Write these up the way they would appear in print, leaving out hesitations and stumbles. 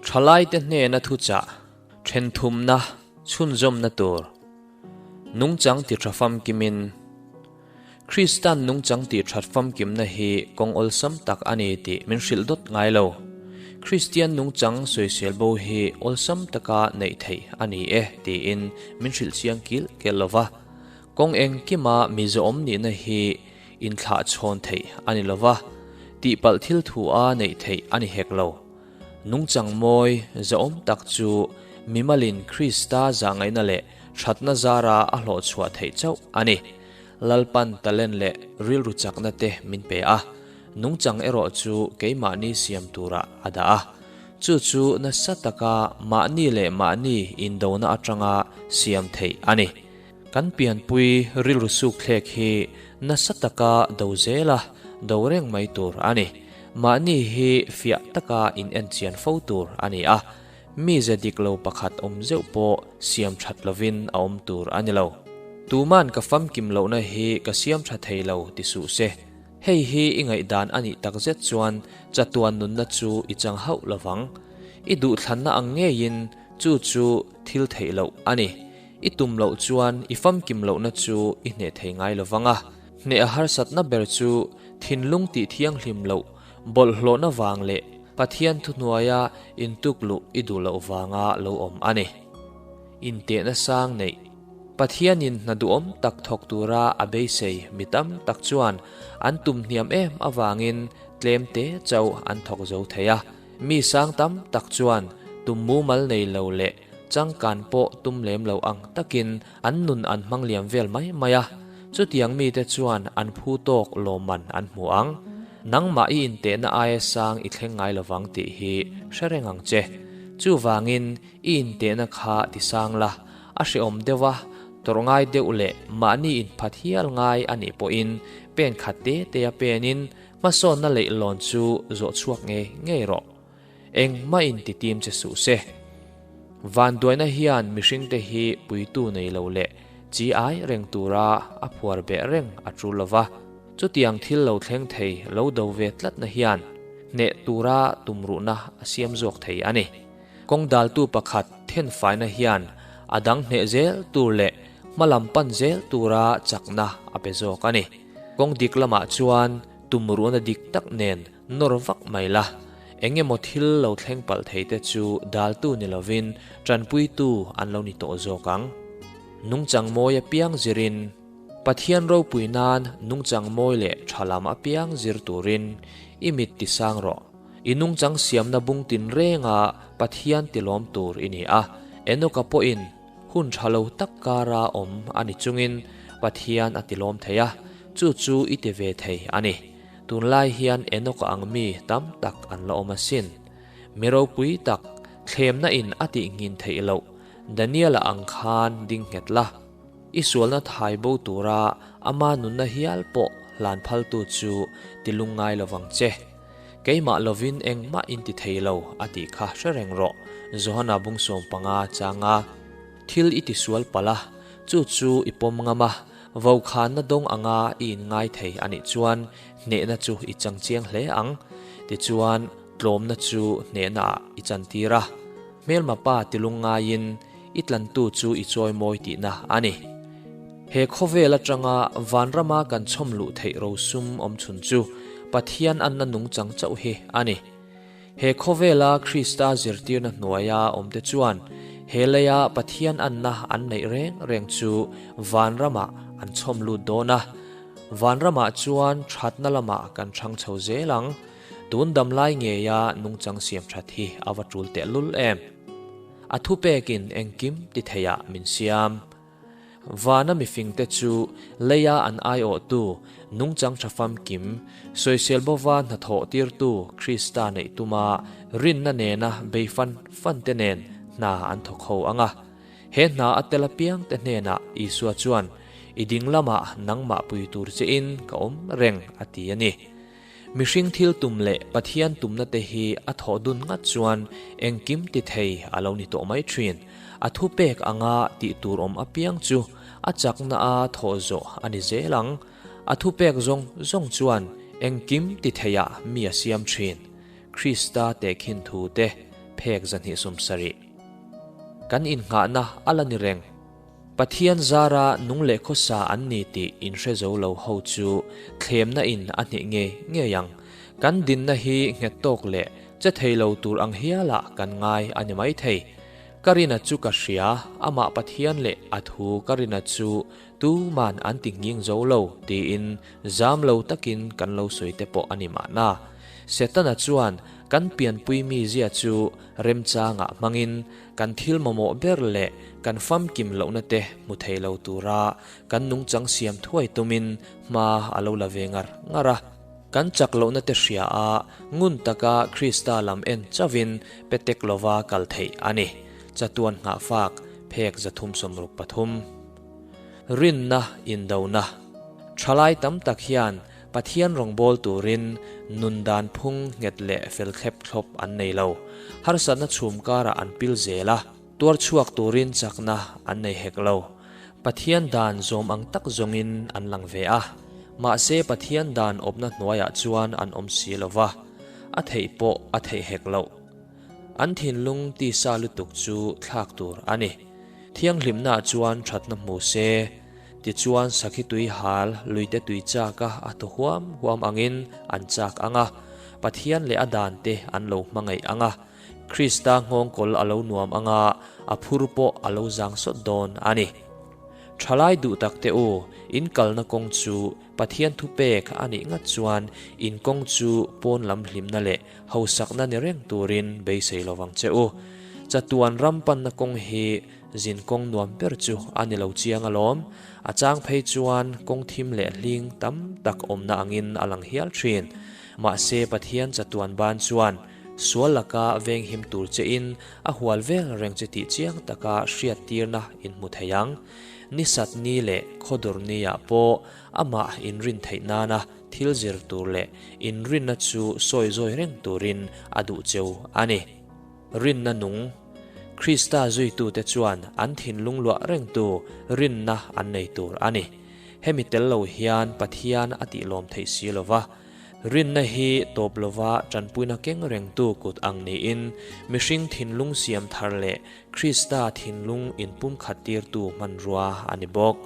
Thalaite hnena thuchah, thenthumna, chhunzawmna tur, nungchang ti tha famkimin, Kristan nungchang tih that famkimna hi kawng awlsam tak a ni tih min hrilh dawt ngai lo. Kristian nungchang sawisel bo hi awlsam taka neih theih a ni e tiin min hrilh chiang kil kel lo va. Kawng engkima mi zawhawm nihna hi inthlah chhawn theih a ni lo va, tihpalh thil thu a neih theih a ni hek lo. Nungchang mawi zahawm tak chu mimalin Krista zahngaihna leh thatna zara a hlawh chhuah theih chauh a ni. Lalpan talent leh rilru chakna te min pe a, nungchang erawh chu keimahni siam turah a dah a. Chu chu nasa taka mahni leh mahni indona atanga siam theih a ni. Kan pianpui rilru sukthlek hi nasa taka do zela do reng mai tur a ni. Mahni hi fiah taka in enchian fo tur a ni a. Mize dik lo pakhat awm zeuh pawh siam that lovin a awm tur a ni lo. Tuman ka famkim lohna hi ka siam tha thei lo ti suh se. Hei hi i ngaihdan a nih takzet chuan chatuan nunna chu i chang hauh lovang. I duhthlanna ang ngeiin chu chu thil theih loh a ni. I tum loh chuan i famkim lohna chu i hneh thei ngai lovang a. Hneh a harsatna ber chu thinlung tih thianghlim loh bawlhhlawhna vang leh Pathian thuhnuaia intuk luh i duh loh vanga lo awm a ni. Intehna sang neih. Pathianin hna duhawm tak thawk tura a beisei mi tam tak chuan an tum hniam em avangin tlem te chauh an thawk zo thei a. Mi sang tam tak chuan tum mumal nei lo leh changkan pawh tum lem lo ang takin an nun an hmang liam vel mai mai a. Chutiang mite chuan an phu tawk lawmman an hmu ang. Nangmah i intehna aia sang i thleng ngai lovang tih hi hre reng ang che. Chuvangin i intehna kha ti sang la, a hrehawm deuh a, tawrh ngai deuh leh mahni inphat hial ngai a nih pawhin pen khat te te a penin hmasawnna leihlawn chu zawh chhuak ngei ngei rawh. Engmah in ti tim che suh se. Vanduaina hian mihringte hi puitu nei lo leh chi ai reng tura a phuar beh reng a tul lo va, chutiang thil lo thleng thei lo do ve tlatna hian hneh tura tumruhna a siam zawk thei a ni. Kawng daltu pakhat thenfaina hian a dang hneh zel tur leh hmalam pan zel tura chakna a pe zawk a ni. Kawng dik lamah chuan tumruhna dik tak nen Nawr vak mai la, eng emaw thil lo thleng palh thei te chu daltu ni lovin tanpuitu an lo ni tawh zawk ang. Nungchang mawi apiang zirin, Pathian ropui nan nungchang mawi leh tha lam apiang zir turin i mit ti sang rawh. I nungchang siamna bung tinrenga Pathian tilawm tur i ni a, Enoka pawhin hun tha lo tak kara awm a ni chungin Pathian a tilawm thei a, chu chu i ti ve thei a ni. Tunlai hian Enoch ang mi tam tak an la awm asin. Mi ropui tak, thlemna in a tih nghin theih loh, Daniel-a ang khan ding nghet la. I sualna thai bo tura ama nunna hial pawh hlan phaltu chu ti lungngai lovang che. Keimah lovin engmah in ti thei lo a tih kha hre reng rawh, Johana bung 15 changa thil i ti sual palh a, chu chu i pawm ngam a, Vokhanna dawng anga i inngai thei a nih chuan hnehna chu i chang chiang hle ang. Tichuan, tlawmna chu hnehna ah i chantir a. Hmelma pa tilung ngaiin i tlantu chu i chawi mawi tihna a ni. He khawvel atanga vanrama kan chhawm luh theih rosum awm chhun chu Pathian anna nungchang chauh hi a ni. He khawvela Krista zirtirna hnuaia awmte chuan he leia Pathian anna an neih reng reng chu vanramah an chhawm lut dawn a. Vanramah chuan thatna lamah kan chhang chho zel ang. Tun dam lai ngeia nungchang siam that hi a va tul tehlul em? A thupekin engkim ti theiah min siam. Vana mifingte chu leia an aiawhtu, nungchang tha famkim, sawisel bova hnathawh tirtu Krista neih tuma rinna nena bei fan fan te nen hna an thawk ho ang a. He hna a tel apiangte hnenah Isua chuan, I ding lamah nangmah pui tur chein ka awm reng a ti a ni. Mihring thil tum leh Pathian tumna te hi a thawh dun ngat chuan engkim ti thei a lo ni tawh mai thin. A thupek anga tih tur awm apiang chu a chakna a thawh zawh a ni zel ang. A thupek zawng zawng chuan engkim ti theiah mi a siam thin. Krista tehkhin thu te. Phek 270. Kan innghahna a la ni reng. Pathian zara nung leh khawsa an ni tih inhre zo lo ho chu thlemna in a hneh ngei ngei ang. Kan dinna hi nghet tawk leh che thei lo tur ang hialah kan ngai a ni mai thei. Ka rina chu ka hria, amah Pathian leh a thu ka rina chu tuman an ti nghing zo lo tiin zam lo takin kan lo sawi te pawh a ni mahna. Setana chuan kan pianpui mizia chu remchangah hmangin kan thil mamawh ber leh kan famkim lohna te hmu thei lo tura kan nungchang siam thuai tumin hma a lo la ve ngar ngar a. Kan chak lohna te hria a, ngun taka Krista lam en chauhin petek lova kal theih a ni. Chatuan nghahfak phek 363. Rinna indona. Thalai tam tak hian Pathian rawngbâwl turin nun dan phung nghet leh fel thlep thlawp an nei lo. Harsatna chhum karah an pil zel a, tuar chhuak turin chakna an nei hek lo. Pathian dan zawm ang tak zawngin an lang ve a, mahse Pathian dan awpna hnuaiah chuan an awm si lo va, a theih pawh a theih hek loh. An thinlung tisa lutuk chu thlak tur a ni. Thianghlimnaah chuan thatna hmu se. Tichuan sakhi tui hal luite tui chak a a thaw huam huam angin an chak ang a, Pathian leh a dan te an lo hmangaih ang a, Krista nghawngkawl a lo nuam ang a, a phur pawh a lo zang sawt dawn a ni. Thalai duh tak te u, in kalna kawng chu Pathian thupek a nih ngat chuan in kawng chu pawn lam hlimna leh hausakna ni reng turin beisei lovang che u. Chatuan ram panna kawng hi Zin kawng nuam ber chu a ni lo chiang alawm. A chang phei chuan kawng thim leh hling tam tak awmna angin a lang hial thin. Mahse Pathian chatuan ban chuan sual laka venghim tur chein a hual vel reng che tih chiang taka hriattirna in hmu thei ang. Ni sat ni leh khawdur niah pawh amah inrin theih nana thil zir tur leh inrinna chu sawi zawi reng turin a duh cheu a ni. Rinna nung, Krista zuitute chuan an thinlung luah rengtu rinna an nei tur a ni. Hemi tel lo hian Pathian a tihlawm theih si lo va. Rinna hi tawp lova tanpuina keng rengtu kut ang niin mihring thinlung siam thar leh Krista thinlung inpumkhat tirtu hmanrua a ni bawk.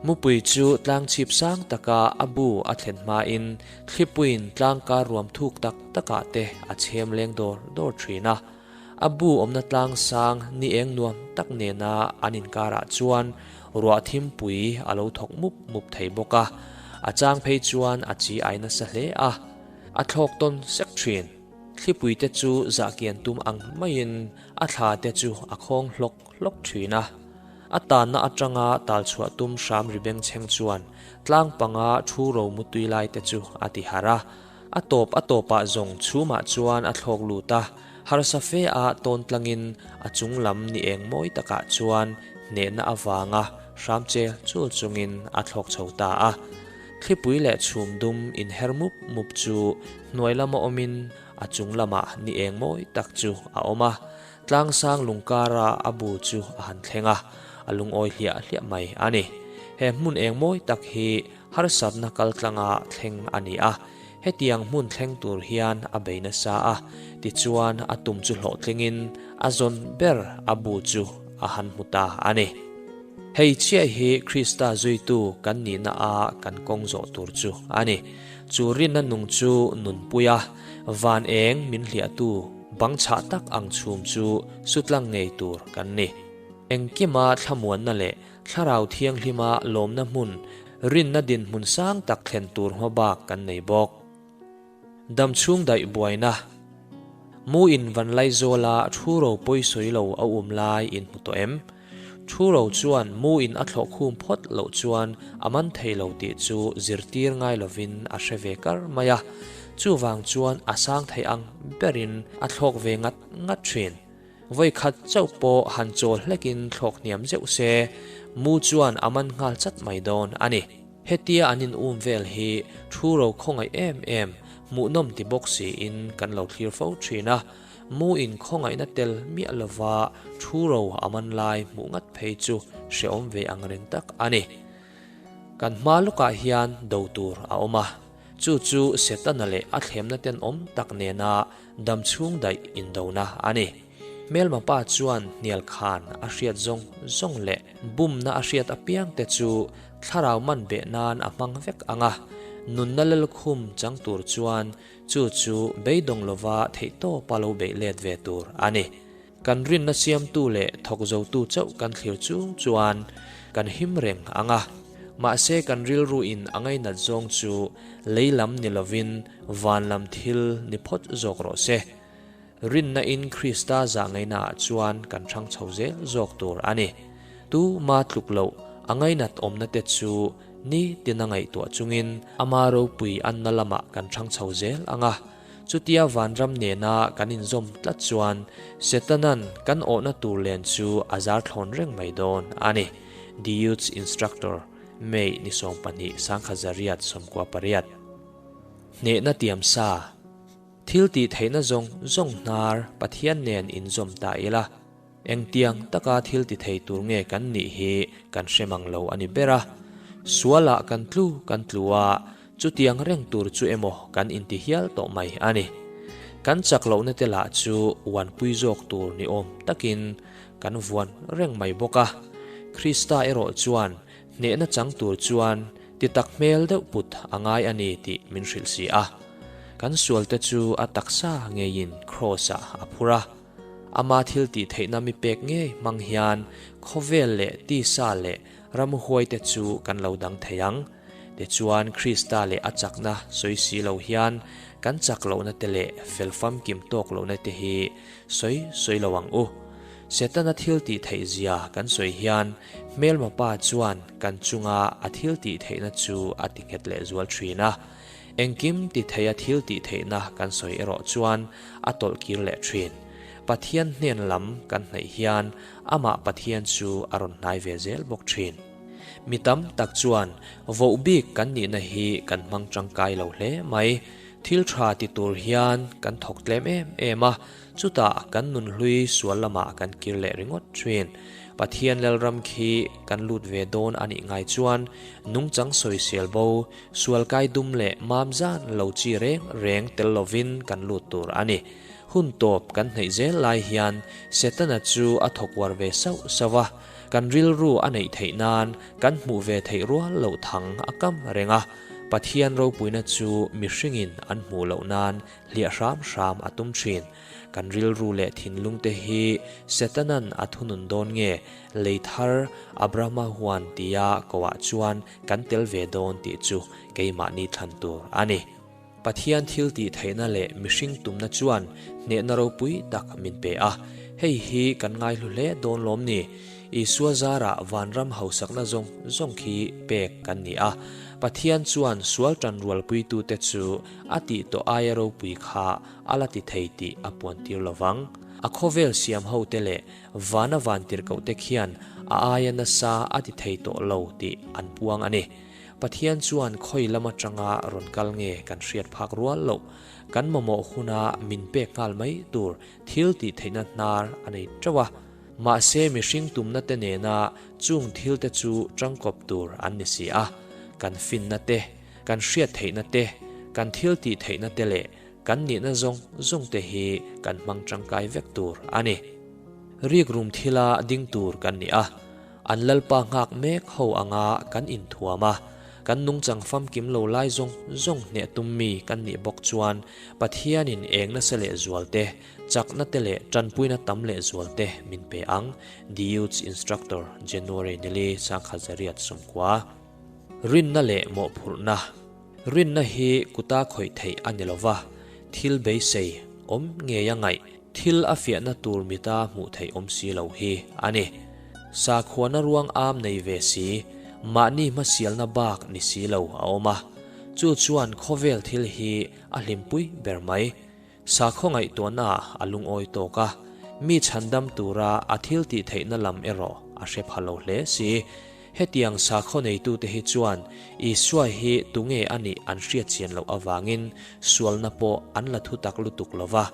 Mupui chu tlang chhip sang taka a bu a thlen hmain thlipuiin tlang kar ruam thuk tak takah te a chhem leng dawr dawr thin a. A bu awmna tlang sang ni eng nuam tak nena an inkarah chuan ruah thimpui a lo thawk mup mup thei bawk a, a chang phei chuan a chi ai nasa hle a, a thlawk tawn sek thin. Thlipui te chu zahkian tum ang maiin a thla te chu a khawng hlawk hlawk thin a. A tanna atanga tal chhuah tum hram ri bengchheng chuan tlang panga thu ro mutui lai te chu a ti harh a. A tawp a tawpah zawng chhumah chuan a thlawk lut a, harsa fe a tawn tlangin a chung lam ni eng mawi takah chuan hnehna avanga hram chel chul chungin a thlawk chho ta a. Thlipui leh chhum dum inher mup mup chu hnuai lama awmin a chung lamah ni eng mawi tak chu a awm a. Tlangsang lungkara a bu chu a han thleng a, a lungawi hliah hliah mai a ni. He hmun eng mawi tak hi harsatna kaltlanga thleng a ni a, hetiang hmun thleng tur hian a bei nasa a, tichuan a tum chu hlawhtlingin a zawn ber a bu chu a han hmu ta a ni. Hei chiah hi Krista zuitu kan nihna a kan kawng zawh tur chu a ni. Chu rinna nung chu nunpui a, van eng min hliahtu Bang chhah tak ang chhum chu sutlang ngei tur kan ni. Engkima thlamuanna leh thlarau thianghlima lawmna hmun, rinna dinhmun sang tak thlen tur hma bak kan nei bawk. Damchhung daih buaina, Mu in van Laizawla thu ro pawi sawi lo a um lai in hmu tawh em? Thu ro chuan mu in a thlawh khum phawt loh chuan a man thei lo tih chu zirtir ngai lovin a hre ve kar mai a, chuvang chuan a sang thei ang berin a thlawk ve ngat ngat thin. Vawi khat chauh pawh han chawl hlekin thlawk hniam zeuh se, mu chuan a man nghal chat mai dawn a ni. Hetia an in um vel hi thu ro khawngaih em em, hmuhnawm ti bawk siin kan lo thlir fo thin a. Mu in khawngaihna tel miah lova thu ro a man lai hmuh ngat phei chu hrehawm ve ang reng tak a ni. Kan hma lawkah hian do tur a awm a. Chu chu Setana leh a thlemna tenawm tak nena dam chhung daih indona a ni. Hmelma pa chuan hnial khan a hriat zawng zawng leh bumna a hriat apiang te chu thlarau man beh nan a hmang vek ang a, nunna lalkhum chang tur chuan chu chu beidawng lova theihtawpa lo beih let ve tur a ni. Kan rinna siamtu leh thawk zotu chauh kan thlir chung chuan kan him reng ang a, mahse kan rilru in a ngainat zawng chu lei lam ni lovin van lam thil ni phawt zawk rawh se. Rinna in Krista zah ngaihna ah chuan kan hrang chho zel zawk tur a ni. Tu ma tluk loh a ngainat awmna te chu ni tina ngaihtuah chungin ama ropui anna lamah kan hrang chho zel ang a. Chutia vanram nena kan inzawm tlat chuan Setanan kan awhna tur len chu a zar thlawn reng mai dawn a ni. The Youth's Instructor, May ni 12 1998. Hnehna tiam sa. Thil tih theihna zawng zawng hnar Pathian nen inzawm ta ila, engtiang taka thil ti thei tur nge kan nih hi kan hre mang lo a ni ber a. Sualah kan tlu kan tlu a, chutiang reng tur chu emaw kan inti hial tawh mai a ni. Kan chak lohna te lah chu uanpui zawk tur ni awm takin kan vuan reng mai bawk a. Krista erawh chuan hnehna chang tur chuan Ti tak hmel deuh put a ngai a ni tih min hrilh si a. Kan sualte chu a taksa ngeiin Kraws-ah a phur a. Ama thil tih theihna mi pek ngei hmang hian khawvel leh tisa leh ramhuaite chu kan lo dang thei ang. Tichuan Krista leh a chakna sawi si lo hian kan chak lohna te leh fel famkim tawk lohna te hi sawi sawi lo ang u. Setana thil tih theih zia kan sawi hian hmelma pa chuan kan chunga a thil tih theihna chu a ti nghet leh zual thin a. Engkim ti theia thil tih theihna kan sawi erawh chuan a tawlh kir leh thin. Pathian hnen lam kan hnaih hian amah Pathian chu a rawn hnai ve zel bawk thin. Mi tam tak chuan voh bik kan nihna hi kan hmang tangkai lo hle mai. Thil tha ti tur hian kan thawk tlem em em a, Chutah kan nunhlui sual lamah kan kir leh ringawt thin. Pathian Lalram khi kan lut ve dawn a nih ngai chuan nungchang sawisel bo, sual kai dum leh mam zan lo chi reng reng tel lovin kan lut tur a ni. Hun tawp kan hnaih zel lai hian Setana chu a thawk uar ve sauh sauh a, kan rilru a neih theih nan kan hmuh ve theih rual loh thang a kam reng a, Pathian ropuina chu mihringin an hmuh loh nan Hliah hram hram a tum thin. Kan rilru leh thinlung te hi Setanan a thunun dawn nge lei thar Abrahama huan tia koah chuan kan tel ve dawn tih chu keimahni thlan tur a ni. Pathian thil tih theihna leh mihring tumna chuan hnehna ropui tak min pe a, hei hi kan ngaihlu hle dawn lawm ni? Isua zarah vanram hausakna zawng zawng khi pek kan ni a, Pathian chuan sual tan rualpuitute chu A tih tawh aia ropui kha a la ti thei tih a puan tir lo vang. A khawvel siam ho te leh vana van tirhkoh te khian a aia nasa a ti thei tawh lo tih an puang a ni. Pathian chuan khawi lam atanga rawn kal nge kan hriat phak rual loh, kan mamawh huna min pek nghal mai tur thil tih theihna hnar a nei teuh a. Mahse mihring tumna te nena chung thil te chu tangkawp tur an ni si a, kan finna te, Kan hriat theihna te, kan thil tih theihna te leh kan nihna zawng zawng te hi kan hmang tangkai vek tur a ni. Rikrum thila ding tur kan ni a, an Lalpa nghak mek ho anga kan inthuam a, kan nungchang famkim lo lai zawng zawng hneh tum mi kan nih bawk chuan Pathianin eng nasa leh zual te, chakna te leh tanpuina tam leh zual te min pe ang, The Youth's Instructor, January nili 1990. Rinna leh mawhphurhna. Rinna hi kuta khawih theih a ni lo va, thil beisei awm ngei a ngaih, thil a fiahna tur mita hmuh theih awm si lo hi a ni. Sakhuana ruang am nei ve si, mahni hmasialna bak ni si lo a awm a, chu chuan khawvel thil hi a hlimpui ber mai. Sakhaw ngaihtuahnaah a lungawi tawk a, mi chhandam tura a thil tih theihna lam erawh a hre pha lo hle si. Hetiang sakhaw neitute hi chuan Isua hi tunge a nih an hriatchian loh avangin sualna pawh an la thutak lutuk lo va.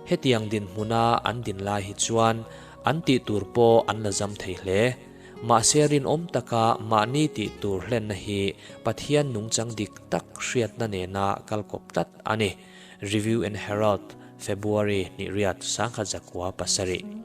Hetiang dinhmuna an din lai hi chuan an tih tur pawh an la zam thei hle. Mahse rinawm taka mahni tih tur hlenna hi Pathian nungchang dik tak hriatna nena kal kawp tlat a ni. Review and Herald, February, Nihriat, 1907.